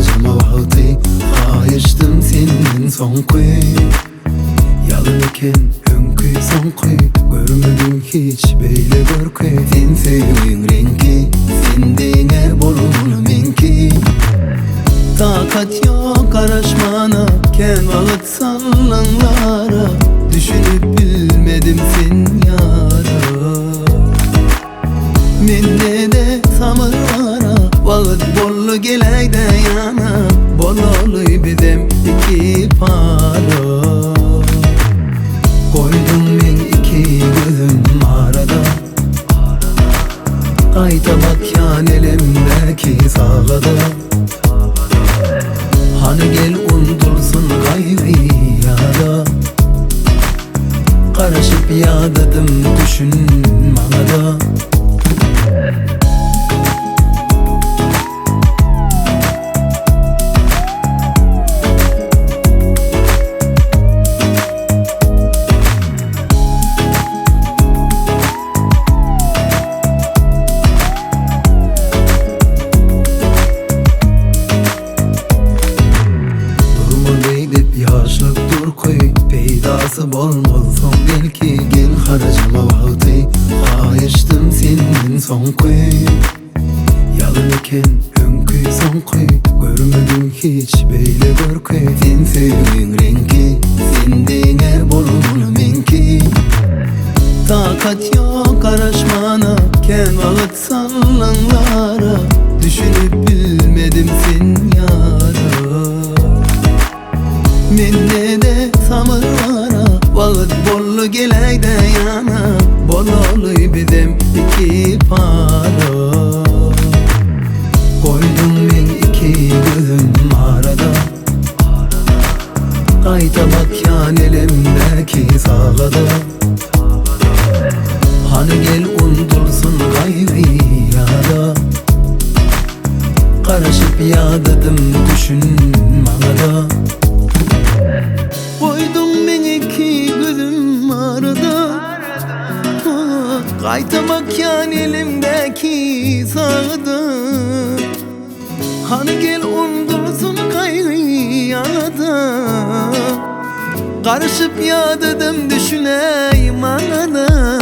harjama wagty Haýyşdym senden soňky Ýalan eken öňki soňky Görmedim hiç beýle görki Sen söýgiň reňki Sen diňe bolmaly meňki Takat ýok garaşmana Kän wagt sallanlara Düşünip bilmedim sen ýara Mende-de sabyr bara Wagt boldy geläýdä ýana Bolaly bizem iki para Goýduň meň iki gözüm arada Gaýta bakýan elimdäki sagada Hany gel undulsyn gaýgy ýada Garaşyp ýadadym düşün maňada. Durma beýdip ýaşlyk durky Peýdasy bolmaz soň belki Gel harjama wagty Haýyşdym senden soňky Ýalan eken öňki soňky Görmedim hiç beýle görki Sen söýgiň reňki Sen diňe bolmaly meňki Takat ýok garaşmana Kän wagt Sallanlara düşünip bilmedim sen ýara Mende-de sabyr bara Wagt boldy geläýdä ýana Bolaly bizem iki para Goýduň meň iki gözüm arada Gaýta bakýan elimdäki sagada Hany gel undulsyn gaýgy ýada Garaşyp ýadadym düşün maňada. Goýduň meň iki gözüm arada Gaýta bakýan elimdäki sagada. Hany gel undulsyn gaýgy ýada Garyşyp ýadadym düşünäý maňada.